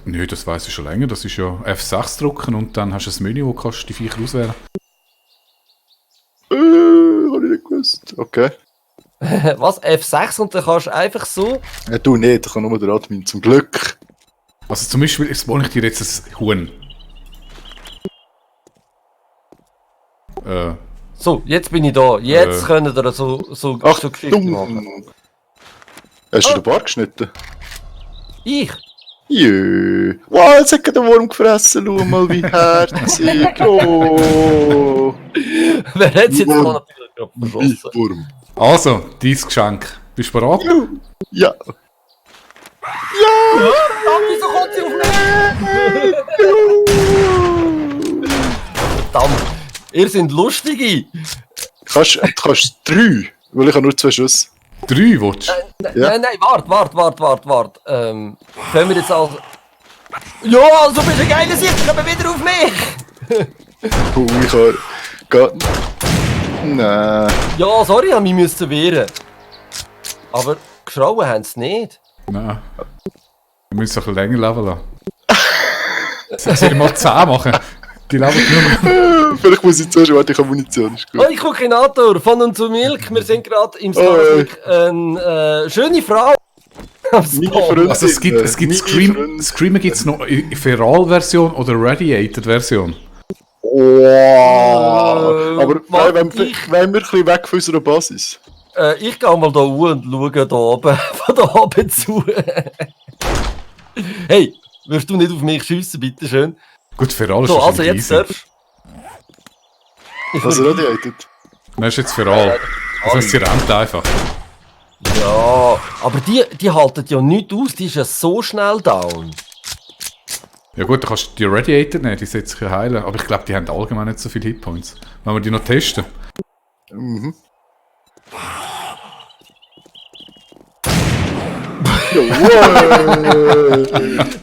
Nö, das weiss ich schon länger. Das ist ja F6 drücken und dann hast du ein Menü, wo kannst du die Viecher auswählen. Hab ich nicht gewusst. Okay. Was? F6 und dann kannst du einfach so... Ja, du nicht, ich kann nur der Admin, zum Glück. Also zum Beispiel spawn ich dir jetzt ein Huhn. So, jetzt bin ich da. Jetzt können wir so Ach, Geschichten machen. dumm. Hast du den Bart geschnitten? Ich? Jö. Wow, jetzt hat der Wurm gefressen. Schau mal, wie herzig. Oh. Wer hat es jetzt gerade verschossen? Wurm. Also, dein Geschenk. Bist du bereit? Ja. Wieso kommt sie auf mich? Verdammt, ihr seid Lustige. Du kannst 3, weil ich habe nur 2 Schüsse. 3 willst du? Ja. Nein, wart. Können wir jetzt also... Ja, also bist du ein geiler Sicht, komm wieder auf mich! Ich habe... Nein. Ja, sorry, ich musste mich wehren. Aber geschrauen haben sie nicht. Nein. Wir müssen es ein bisschen länger leben lassen. Soll ich mal 10 machen? Die leben nur mehr. Vielleicht muss ich zuerst warten, ich habe Munition. Ist gut. Hoi, Kokinator, von und zu Milk. Wir sind gerade im Starbuck. Eine schöne Frau. Meine Freundin. Also es gibt Screamer gibt es noch in Feral-Version oder Radiated-Version. Oh. Aber warte, wenn wir ein bisschen weg von unserer Basis. Ich gehe mal da und schaue da oben, von da oben zu. Hey, wirst du nicht auf mich schiessen, bitteschön? Gut, Feral ist So, also wahrscheinlich jetzt easy. darfst Also radiated. Nein, ist jetzt Feral. Das heißt, sie rennt einfach. Ja, aber die halten ja nichts aus, die ist ja so schnell down. Ja gut, dann kannst du die Radiated nehmen, die setzt sich ja heilen. Aber ich glaube, die haben allgemein nicht so viele Hitpoints. Wollen wir die noch testen? Mhm.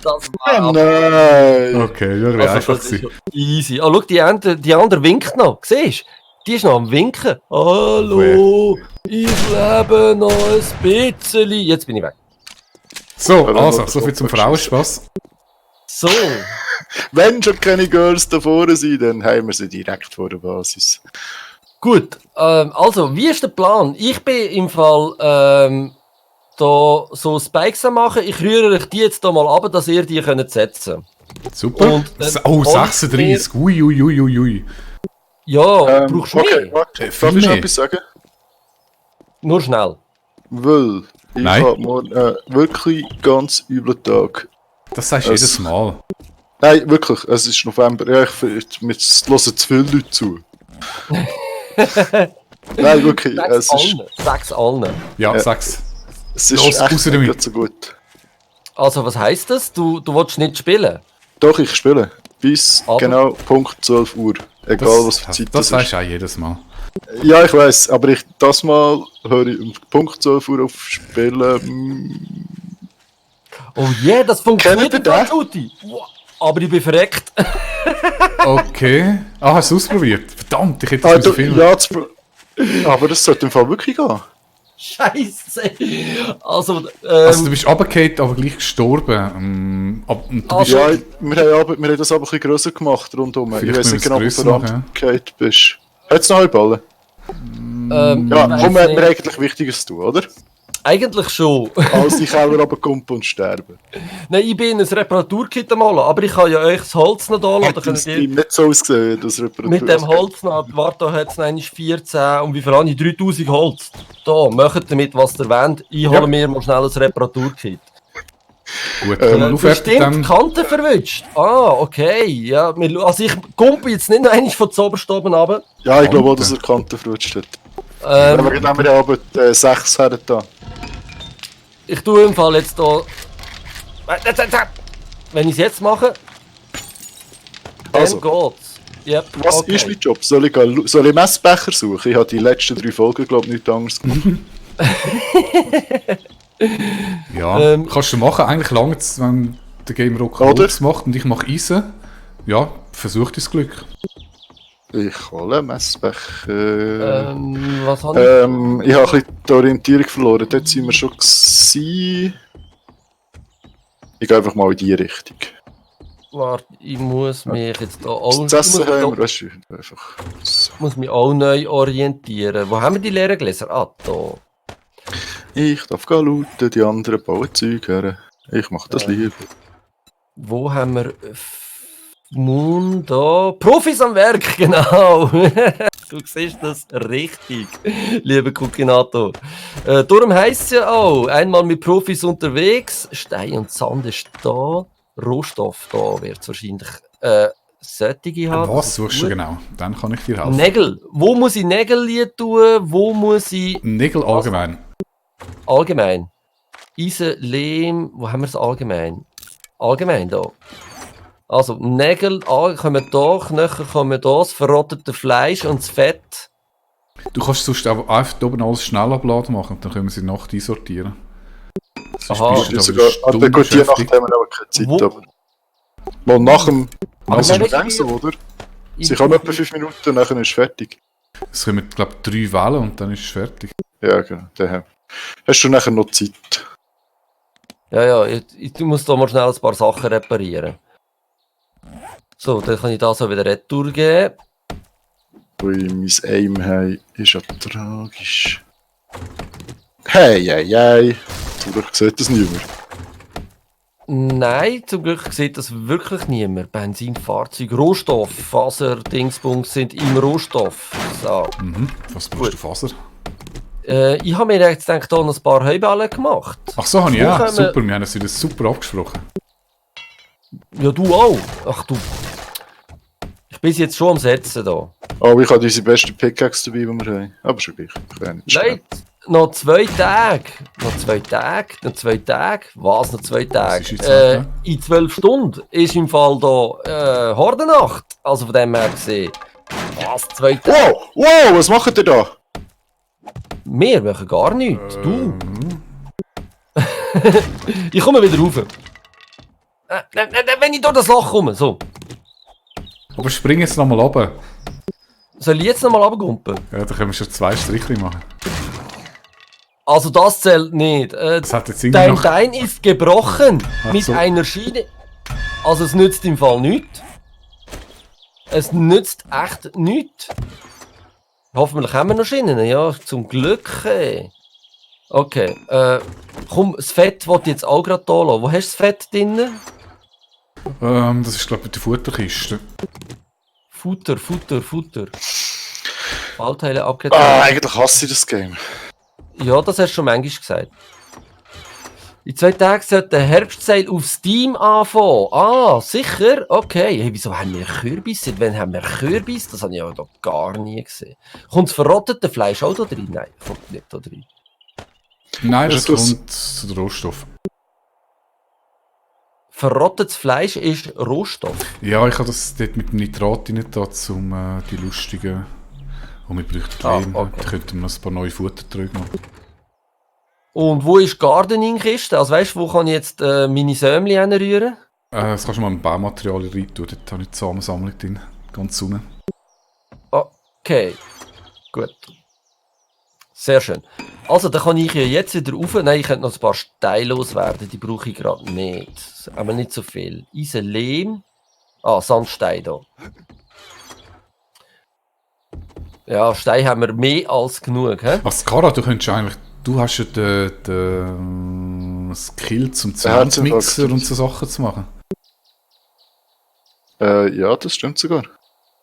Das war Nein! Okay, ja, also, einfach das ist gewesen. ja easy. Ah, schau, die andere winkt noch, siehst du? Die ist noch am Winken. Hallo, ich lebe noch ein bisschen. Jetzt bin ich weg. So, also, soviel zum Frauenspaß. So, Wenn schon keine Girls da vorne sind, dann haben wir sie direkt vor der Basis. gut. Also, wie ist der Plan? Ich bin im Fall da so Spikes am machen. Ich rühre euch die jetzt da mal ab, dass ihr die könnt setzen. Super. Und, Oh, 36. Ui. Ja, brauchst du Okay, mehr? warte. Darf viel ich noch mehr. etwas sagen? Nur schnell. Weil ich Nein. habe morgen wirklich ganz üblen Tag. Das sagst du jedes Mal. Nein, wirklich, es ist November. Ja, wir hören zu viele Leute zu. Nein, wirklich, Sag's allen. Ja, sag's. es ist Los, raus echt damit. nicht so gut. Also, was heisst das? Du willst nicht spielen? Doch, ich spiele. Bis Aber- genau Punkt 12 Uhr. Egal was für Zeit das das sagst ist. du auch jedes Mal. Ja, ich weiß, aber das Mal höre ich um Punkt 12 Uhr auf Spielen. Oh je, das funktioniert Kennt ihr ja, den? Tuti. Wow. Aber ich bin verreckt. Okay. Ah, hast du es ausprobiert? Verdammt, ich hätte das müssen filmen. Ja, aber das sollte im Fall wirklich gehen. Scheiße. Also, Also du bist runtergefallen, aber gleich gestorben. Und du bist, Ja, wir haben das aber ein bisschen grösser gemacht rundum. Ich Vielleicht weiß nicht müssen wir genau, es ob du grösser machen, runtergefallen bist. Hat es noch Halbballen? Ja, ich komm, weiss wir haben nicht. eigentlich Wichtiges zu tun, oder? Eigentlich schon. Als die Keller runterkommen und sterben. Nein, ich bin ein Reparaturkit am Malen, aber ich kann ja euch das Holz noch da lassen. Hat Könnt das ihr Team nicht so ausgesehen, das Reparatur. mit dem Holz noch, warte, da hat es eigentlich 14 und wie viel habe ich? 3000 Holz. Da, macht damit, was ihr wollt. Ich hole mir mal schnell ein Reparaturkit. gut, wenn wir aufhört, Bestimmt dann... Kante verwünscht. Ah, okay. Ja, also ich kumpel jetzt nicht noch einmal von zuoberst oben runter. Ja, ich glaube auch, dass er Kante verrutscht hat. Ähm, Wir haben 6 her da. Ich tue im Fall jetzt hier. Wenn ich es jetzt mache, dann Also. geht's. Yep, Was okay. ist mein Job? Soll ich Messbecher suchen? Ich habe die letzten 3 Folgen, glaube ich, nichts anderes gemacht. Ja, kannst du machen. Eigentlich lange, wenn der Game Rock Oder? Holz macht und ich mache Eisen. Ja, versuch dein Glück. Ich hole Messbecher. Was habe ich? Ich habe ein bisschen die Orientierung verloren. Dort sind wir schon gewesen. Ich gehe einfach mal in die Richtung. Warte, ich muss mich jetzt da auch... Das Essen haben wir, weißt du, einfach. So. Ich muss mich auch neu orientieren. Wo haben wir die leeren Gläser? Ah, da. Ich darf gehen looten, die anderen bauen Zeug her. Ich mache das lieber. Wo haben wir... Da. Profis am Werk, genau. Du siehst das richtig, lieber Kukinator. Darum heisst es ja auch, einmal mit Profis unterwegs. Stein und Sand ist da. Rohstoff da wird es wahrscheinlich solche haben. Was suchst du genau? Dann kann ich dir helfen. Nägel. Wo muss ich Nägel tun? Wo muss ich... Nägel allgemein. Allgemein. Eisen, Lehm, wo haben wir es allgemein? Allgemein da. Also Nägel kommen da, Knöchel kommen da, das verrottete Fleisch und das Fett. Du kannst sonst auch einfach oben alles schnell abladen machen und dann können wir sie Nacht einsortieren. Sonst Aha. bist du Ich aber sogar, eine gut, die Nacht beschäftigt. haben wir aber keine Zeit. Wo- Aber mal nach dem Aber Essen nein, langsam, oder? Sie kann etwa 5 Minuten, dann ist es fertig. Es kommen, glaube ich, 3 Wellen und dann ist es fertig. Ja, genau. Dann hast du nachher noch Zeit. Ja, ich muss da mal schnell ein paar Sachen reparieren. So, dann kann ich das auch wieder retour geben. Ui, mein Aim hey, ist ja tragisch. Hey. Zum Glück sieht das niemand. Nein, zum Glück sieht das wirklich niemand. Benzin, Fahrzeug, Rohstoff, Faser, Dingsbums sind im Rohstoff. So. Was brauchst du Faser? Ich habe mir jetzt gedacht, da noch ein paar Heuballen gemacht. Ach so, habe ich Wo ja. können wir- Super, wir haben es wieder super abgesprochen. Ja, du auch. Ach du. Ich bin jetzt schon am Setzen da. Aber ich habe unsere besten Pickaxe dabei, die wir haben. Aber schon gleich. Ich kann nicht schnell. Leute, noch 2 Tage. Noch 2 Tage. Noch 2 Tage. Was, noch 2 Tage? ist in 2 Tagen? In 12 Stunden ist im Fall da Hordenacht. Also von dem her gesehen. Was, 2 Tage? Wow, was macht ihr da? Wir machen gar nichts. Du. Ich komme wieder rauf. Wenn ich durch das Loch komme. So. Aber spring jetzt nochmal runter. Soll ich jetzt nochmal runtergumpen? Ja, dann können wir schon 2 Striche machen. Also das zählt nicht. Das hat jetzt irgendwie Dein noch... Bein ist gebrochen Ach mit so. einer Schiene. Also es nützt im Fall nichts. Es nützt echt nichts. Hoffentlich haben wir noch Schienen, ja, zum Glück. Okay, komm, das Fett wollte ich jetzt auch gerade da lassen. Wo hast du das Fett drin? Das ist, glaube ich, die Futterkiste. Futter. Ballteile abgetan. Eigentlich hasse ich das Game. Ja, das hast du schon manchmal gesagt. In 2 Tagen sollte der Herbstseil auf Steam anfangen. Ah, sicher? Okay. Hey, wieso haben wir Kürbis? Seit wann haben wir Kürbis? Das habe ich ja da gar nie gesehen. Kommt das verrottete Fleisch auch da drin? Nein, kommt nicht da drin. Nein, das Ist das- kommt zu den Rohstoffen. Verrottetes Fleisch ist Rohstoff. Ja, ich habe das dort mit dem Nitrat rein da, um die lustigen... Und wir bräuchten Ah, Lehm. okay. Da könnten wir noch ein paar neue Futtertröge machen. Und wo ist die Gardening-Kiste? Also weißt du, wo kann ich jetzt meine Sämli hinrühren? Das kannst du mal in Baumaterialien rein tun. Dort habe ich die Samensammlung drin. Ganz unten. Okay, gut. Sehr schön. Also, dann kann ich ja jetzt wieder rauf. Nein, ich könnte noch ein paar Steine loswerden. Die brauche ich gerade nicht. Aber nicht so viel. Eisen, Lehm. Ah, Sandstein da. Ja, Stein haben wir mehr als genug. He? Ach, Skara, du könntest eigentlich... Du hast ja den Skill zum Herzinfarkt. Zementmixer und so Sachen zu machen. Ja, das stimmt sogar.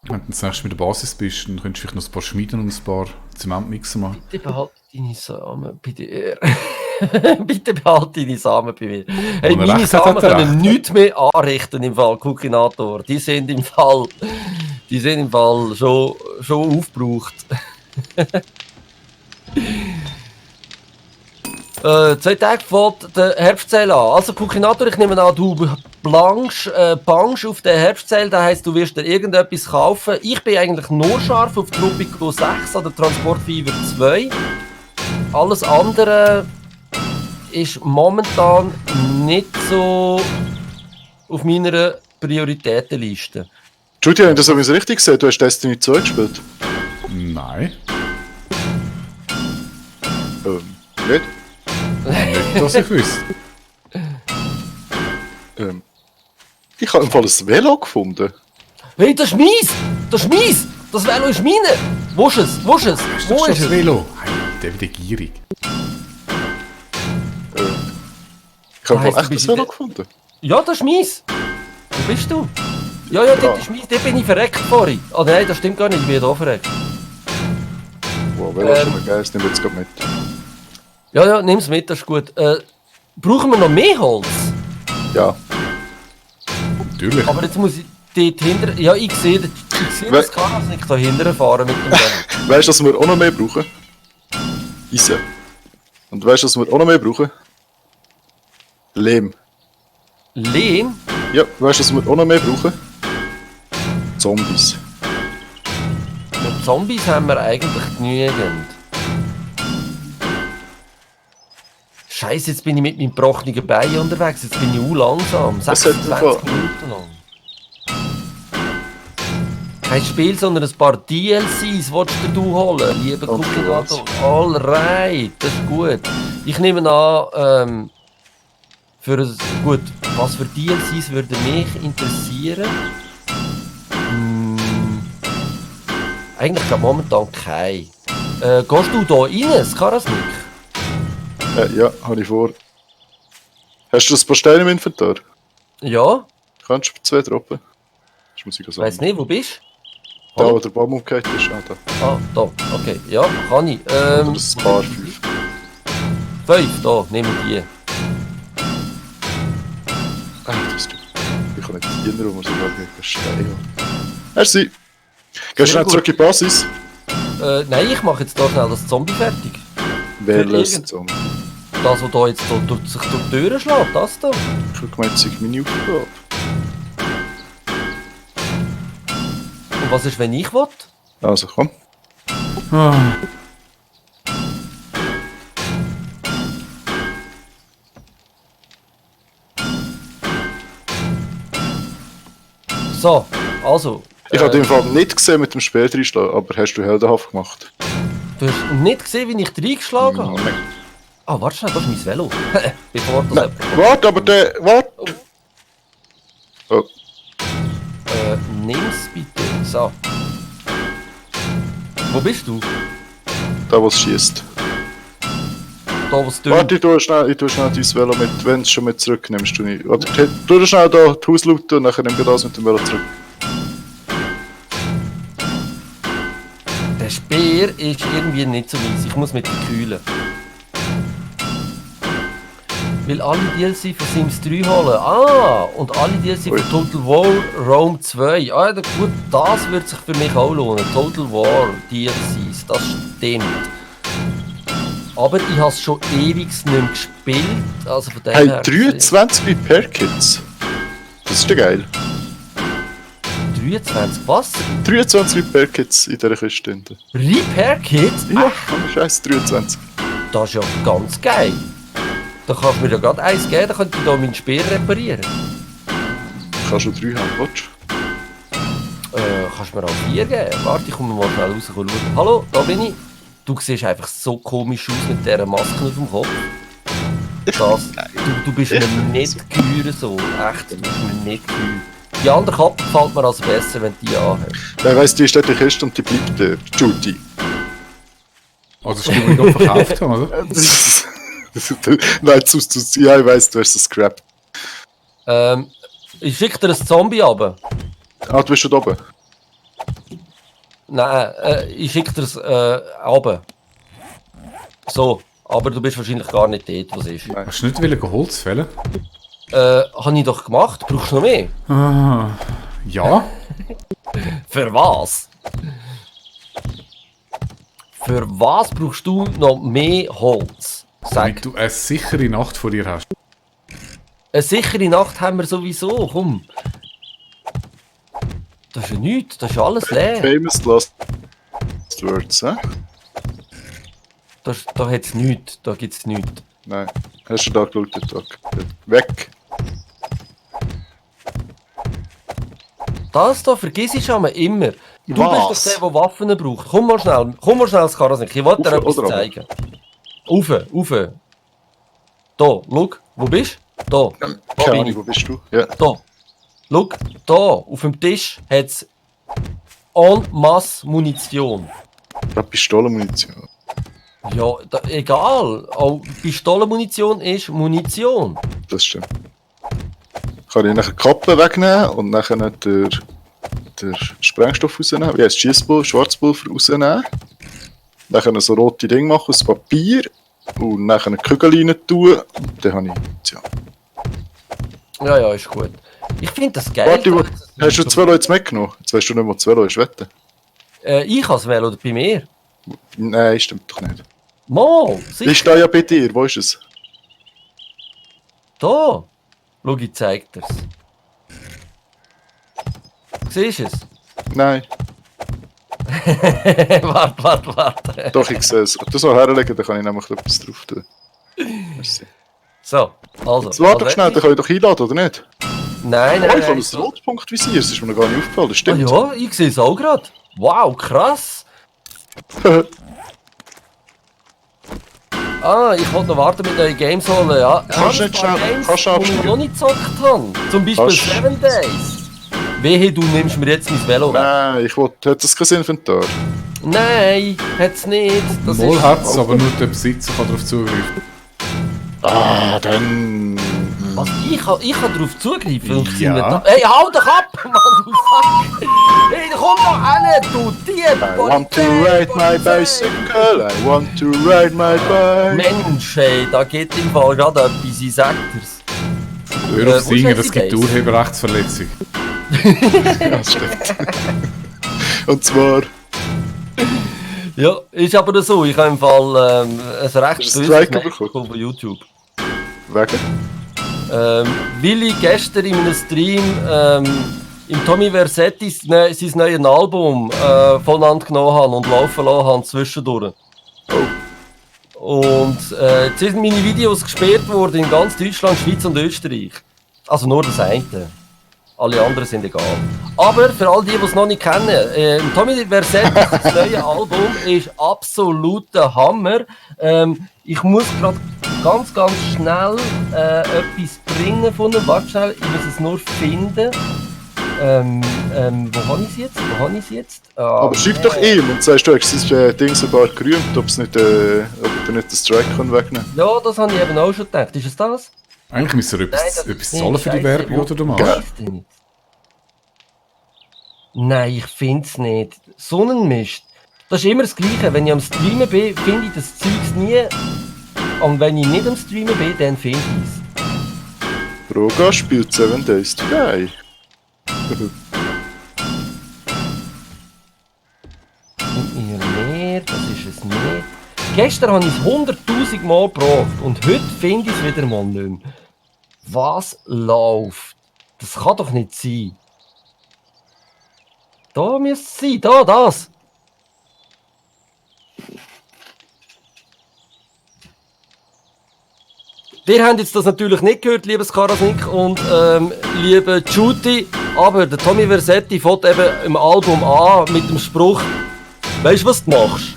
Wenn du das nächste mit der Basis bist, dann könntest du vielleicht noch ein paar Schmieden und ein paar Zementmixer machen. Bitte behalte deine Samen bei dir. Bitte behalte deine Samen bei mir. Hey, Und er meine recht hat, Samen hat er können recht. nichts mehr anrichten im Fall, Kukinator. Die sind im Fall schon aufgebraucht. 2 Tage fängt der Herbstseil an. Also Kukinator, ich nehme an, du bangst auf den Herbstseil, das heisst, du wirst dir irgendetwas kaufen. Ich bin eigentlich nur scharf auf Tropico 6 oder Transport Fever 2. Alles andere ist momentan nicht so auf meiner Prioritätenliste. Judy, wenn ich das aber richtig gesehen, du hast Destiny 2 gespielt. Nein, Nicht? nicht, dass ich wüsste. Ich habe im Fall ein Velo gefunden. Hey, das ist meins! Das ist meins! Das Velo ist meine! Wo ist es? Wo ist es? Wo ist das es? Velo? Hey, der wieder gierig. Ich habe im Heisst, Fall du echt bist ein Velo in der- gefunden. Ja, das ist meins! Wo bist du? Ja, dort ist meins. Dort bin ich verreckt vorhin. Oh nein, das stimmt gar nicht. Ich bin hier verreckt. Wow, Velo ist schon mal geil, das nehmen wir jetzt gerade mit. Ja, nimm's mit, das ist gut. Brauchen wir noch mehr Holz? Ja. Natürlich. Aber jetzt muss ich dort hinter... Ja, ich sehe das Karas nicht da hinterher fahren mit dem Velo. Weißt du, dass wir auch noch mehr brauchen? Eisen. Und weißt du, was wir auch noch mehr brauchen? Lehm. Lehm? Ja, weißt du, was wir auch noch mehr brauchen? Zombies. Mit Zombies haben wir eigentlich genügend. Scheiße, jetzt bin ich mit meinem gebrochenen Bein unterwegs. Jetzt bin ich langsam. Das hat 26 Minuten lang. Kein Spiel, sondern ein paar DLCs willst du holen, lieber Okay, Kuchengato. Alright, das ist gut. Ich nehme an, gut, was für DLCs würde mich interessieren? Eigentlich glaube momentan kein. Gehst du da rein, Skarasnik? Ja, habe ich vor. Hast du ein paar Steine im Inventar? Ja, Kannst du 2 droppen? Das muss ich ich sagen. weiß nicht, wo bist Da, Hallo? wo der Baum umgekehrt ist. Ah, da. Ah, da, okay, ja, kann ich. Oder das Paar 5. 5, da, nehmen wir die. Ah, das tut. Ich kann nicht hier rum, sogar gegen den Stein. Merci. Gehst du Sehr schnell gut. zurück in die Basis? Nein, ich mache jetzt da schnell das Zombie fertig. Wer Für löst irgend- es um? Das, was da jetzt so sich durch die Türen schlägt, das da. Ich habe gemeint, es sei meine Aufgabe. Und was ist, wenn ich will? Also komm. Ah, So, also. Ich habe den Fall nicht gesehen mit dem Speer reinschlagen, aber hast du heldenhaft gemacht? Du hast nicht gesehen, wie ich reingeschlagen habe? Nein. Ah, warte schnell, das ist mein Velo. Bevor das jemand- Warte, aber der. Warte! Oh, Nimm's bitte. So. Wo bist du? da was schießt. Da, was du. Warte, ich tue schnell dein Velo mit, wenn du es schon mit zurücknimmst. Tu dir schnell da die Haus looten und nachher nimm dir das mit dem Velo zurück. Der Speer ist irgendwie nicht so mies. Ich muss mit dir kühlen. Will alle DLC von Sims 3 holen. Ah, und alle DLC Ui. von Total War Rome 2. Ah, ja, gut, das wird sich für mich auch lohnen. Total War DLCs, das stimmt. Aber ich habe es schon ewig nicht mehr gespielt. Also von dem Hey, her 23 Repair Kits. Das ist ja geil. 23, was? 23 Repair Kits in dieser Kiste. hinten. Repair Kit? Ja, scheiße, 23. Das ist ja ganz geil. Da kannst du mir ja gerade eins geben, dann könnte ich da meinen Speer reparieren. Ich kann schon 3 haben, willst Kannst du mir auch 4 geben? Warte, ich komme mal schnell raus und schauen. Hallo, da bin ich. Du siehst einfach so komisch aus mit dieser Maske auf dem Kopf. Du bist mir nicht geheuer so. Echt, du bist mir nicht geheuer. Die andere Kappe gefällt mir also besser, wenn du die anhast. du? Wer weiss, die ist dort in der Kiste und die bleibt dort. Judy. also das können wir doch verkauft haben, oder? Nein, ja, ich weiss, du hast das Scrap. Ich schicke dir ein Zombie runter. Ah, du bist schon da oben. Nein, ich schicke dir es runter. So, aber du bist wahrscheinlich gar nicht dort, was ist. Hast du nicht wollen Holz fällen? Habe ich doch gemacht. Brauchst du noch mehr? Ah, ja. Für was? Für was brauchst du noch mehr Holz? Sag. Damit du eine sichere Nacht vor dir hast. Eine sichere Nacht haben wir sowieso, komm. Das ist ja nichts, das ist ja alles leer. Famous Last Words, hä? Da hat es nichts, da gibt es nichts. Nein. Hast du da geschaut, den Tag? Weg. Das da vergiss ich schon immer. Du Was? bist doch der, der Waffen braucht. Komm mal schnell, Skarasnik. Ich wollte dir Rauf etwas oder runter? zeigen. Rauf. Da, schau, wo bist du? Da. Keine bin Ahnung, ich. wo bist du? Ja. Da. Schau, da auf dem Tisch hat es en masse Munition. Eine Pistolenmunition. Ja, egal. Auch Pistolenmunition ist Munition. Das stimmt. Kann ich nachher die Kappe wegnehmen und nachher den Sprengstoff rausnehmen. Wie heißt Schwarzpulver rausnehmen. Nachher so rote Dinge machen aus Papier. Und nachher eine Kugel rein tun. Und dann habe ich Munition. Ja, ist gut. Ich finde das geil. Warte, hast du 2 Leute mitgenommen? Jetzt weißt du nicht, wo 2 Leute wetten. Ich als Velo oder bei mir? Nein, stimmt doch nicht. Mal, sicher. Ist da ja bei dir, wo ist es? Da. Schau, ich zeig dir's. Siehst du es? Nein, Warte. doch, ich sehe es. Ob du so herlegen, dann kann ich nämlich etwas drauf tun. Merci. So, also. Jetzt warte doch schnell, dann kann ich doch einladen, oder nicht? Nein. Oh, ich habe ein Rotpunktvisier, das ist mir noch gar nicht aufgefallen, das Ah, stimmt. ja, ich sehe es auch gerade. Wow, krass. Ich wollte noch warten mit neuen Games holen, ja. Kannst du nicht schnell- Games, kannst du die ich absteigen? noch nicht gezockt habe. Zum Beispiel Kannst- 7 Days. Wehe, du nimmst mir jetzt mein Velo weg. Nein, hat das kein Inventar? Nein, hat's nicht. Das Wohl ist... hat's, aber nur der Besitzer kann darauf zugreifen. Ah, dann... Was? Ich kann darauf zugreifen? Und Ja. Hey, hau doch ab, Mann, du Fuck! Hey, komm doch hin, du Dieb! I want to ride my bicycle, I want to ride my bike. Mensch, hey, da geht im Fall gerade etwas, ich sag dir's. Hör wo auf singen, ist das die gibt Base? Urheberrechtsverletzung. Ja, das stimmt. Und zwar... Ja, ist aber so, ich habe im Fall ein recht Hast du einen böses Strike Mail bekommen? bekommen von YouTube. Wegen? Weil ich gestern in einem Stream im Tommy Versetti sein neues Album voneinander genommen habe und laufen lassen habe zwischendurch. Und jetzt sind meine Videos gesperrt worden in ganz Deutschland, Schweiz und Österreich. Also nur das eine. Alle anderen sind egal. Aber für all die es noch nicht kennen, Tommy Versetti, das neue Album ist absoluter Hammer. Ich muss gerade ganz schnell etwas bringen von ihm. Warte schnell, ich muss es nur finden. Wo habe ich es jetzt? Aber schreib doch ihm und sagst, du hast das Ding sogar gerühmt, ob er nicht den Strike wegnehmen kann. Ja, das habe ich eben auch schon gedacht. Ist es das? Eigentlich müsste er Nein, das etwas ist zahlen für die Scheisse. Werbung, oder du machst. Geil. Ist denn nicht? Nein, ich finde es nicht. So ein Mist. Das ist immer das Gleiche. Wenn ich am Streamen bin, finde ich das Zeugs nie. Und wenn ich nicht am Streamen bin, dann finde ich es. Roga spielt 7 Days to Die. Kommt mir mehr, das ist es nicht. Gestern habe ich es 100'000 Mal gebraucht und heute finde ich es wieder mal nicht mehr. Was läuft? Das kann doch nicht sein. Da müsste es sein, da, das. Wir haben jetzt das natürlich nicht gehört, liebes Karasnik und liebe Judy, aber der Tommy Versetti fängt eben im Album an mit dem Spruch, weißt du, was du machst?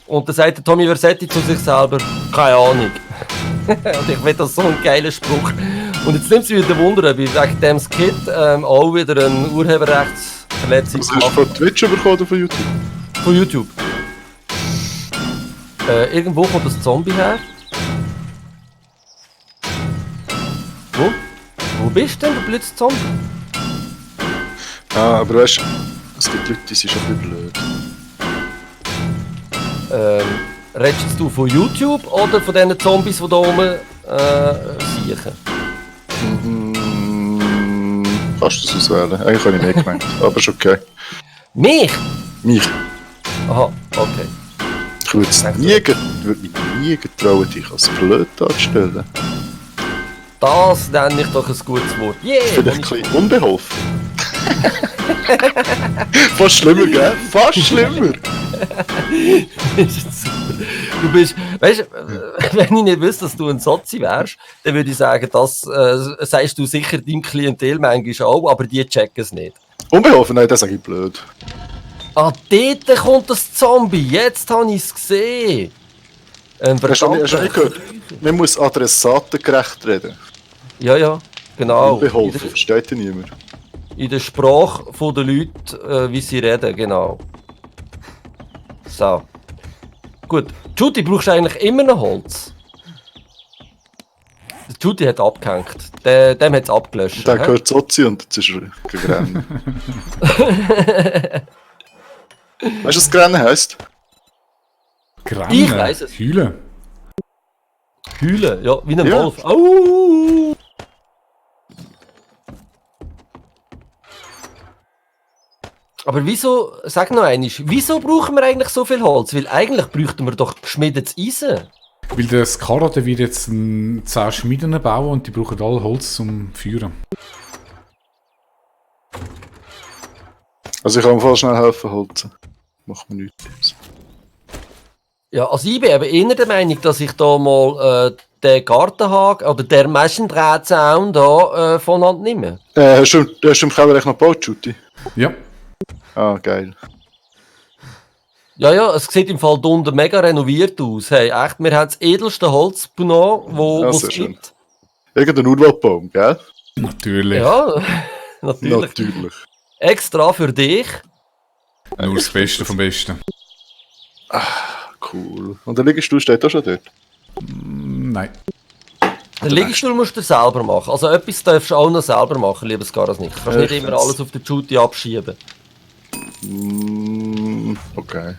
Und dann sagt der Tommy Versetti zu sich selber, keine Ahnung. Und ich finde das so ein geiler Spruch. Und jetzt nimmt es mich wieder Wunder, ob ich wegen dem Skit auch wieder eine Urheberrechtsverletzung Was hast du von Twitch bekommen oder von YouTube? von YouTube. Irgendwo kommt das Zombie her. Wo bist denn, du blödes Zombie? Ah, aber weißt du, es gibt Leute, die sind schon ein bisschen blöd. Redest du von YouTube oder von diesen Zombies, die da oben siechen? Kannst du das auswählen? Eigentlich habe ich mehr gemeint, aber ist okay. Mich? Mich. Aha, okay. Ich würde mich nie getrauen, dich als blöd darzustellen. Das nenne ich doch ein gutes Wort. Yeah! Vielleicht ein bisschen unbeholfen. Fast schlimmer, gell? Fast schlimmer! Du bist, weißt du, wenn ich nicht wüsste, dass du ein Sozi wärst, dann würde ich sagen, das sagst du sicher deinem Klientel manchmal auch, aber die checken es nicht. Unbeholfen? Nein, das sage ich blöd. Ah, dort kommt das Zombie, jetzt habe ich es gesehen. Hast du nicht gehört? Man muss adressatengerecht reden. Ja, ja, genau. Unbeholfen, versteht ja niemand. In der Sprache der Leute, wie sie reden, genau. So. Gut. Judy, brauchst du eigentlich immer noch Holz? Der Judy hat abgehängt. Dem hat es abgelöscht. Der hä? gehört Sozi und jetzt ist er gerannt. Weißt du, was Grennen heisst? Grennen. Ich weiss es. Heulen. Heulen, ja, wie ein Ja. Wolf. Au! Aber wieso, sag noch einmal, wieso brauchen wir eigentlich so viel Holz? Weil eigentlich bräuchten wir doch geschmiedetes Eisen. Weil der Skara, der wird jetzt 10 Schmieden bauen und die brauchen alle Holz zum Feuern. Also ich kann mir voll schnell helfen, holzen. Macht mir nichts. Ja, also ich bin eben eher der Meinung, dass ich da mal den Gartenhaken oder der Maschendrahtzaun da voneinander nehme. Hast du im Keller echt noch gebaut, Judy? Ja. Ah, geil. Ja, ja, es sieht im Fall da unten mega renoviert aus. Hey, echt, wir haben das edelste Holz genommen, wo Ja, es sehr schön. gibt. Irgendein Urwaldbaum, gell? Natürlich. Ja, natürlich. Natürlich. Extra für dich. Nur das Beste vom Besten. Cool. Und der Liegestuhl steht auch schon dort? Nein. Den Liegestuhl musst du selber machen. Also etwas darfst du auch noch selber machen, liebes Garas nicht. Du kannst nicht Echt immer jetzt? alles auf den Judy abschieben. Okay.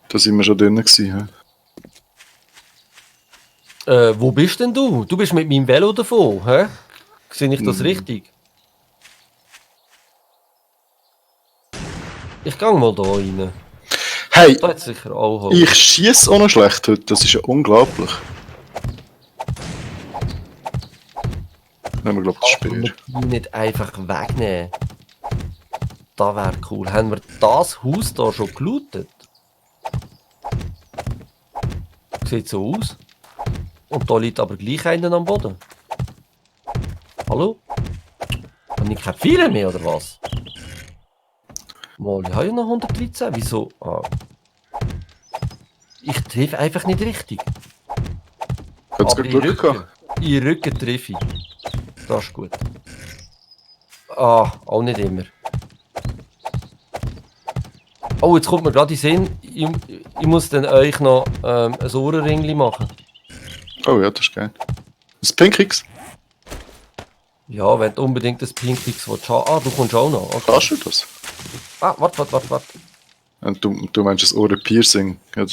Da sind wir schon drin gewesen, hä? Wo bist denn du? Du bist mit meinem Velo davon, hä? Sehe ich das richtig? Ich gang mal da rein. Hey, Da hat sicher auch Holz. ich schieße auch noch schlecht heute, das ist ja unglaublich. Nehmen wir, glaube ich, das Kann man Speer. die nicht einfach wegnehmen? Das wäre cool. Haben wir das Haus da schon gelootet? Sieht so aus. Und da liegt aber gleich einer am Boden. Hallo? Habe ich keine Pfeile mehr, oder was? Mal, ich habe ja noch 113. Wieso? Ah. Ich treffe einfach nicht richtig. Hat's Aber gerade Glück gehabt? in Rücken treffe ich. Das ist gut. Ah, auch nicht immer. Oh, jetzt kommt mir gerade in den Sinn, ich muss dann euch noch ein Ohrenringli machen. Oh ja, das ist geil. Das Pinkix? Ja, wenn du unbedingt das Pinkix willst haben. Ah, du kommst auch noch. Okay. Kannst du das? Ah, warte. Und du meinst das Ohrenpiercing? Ja, das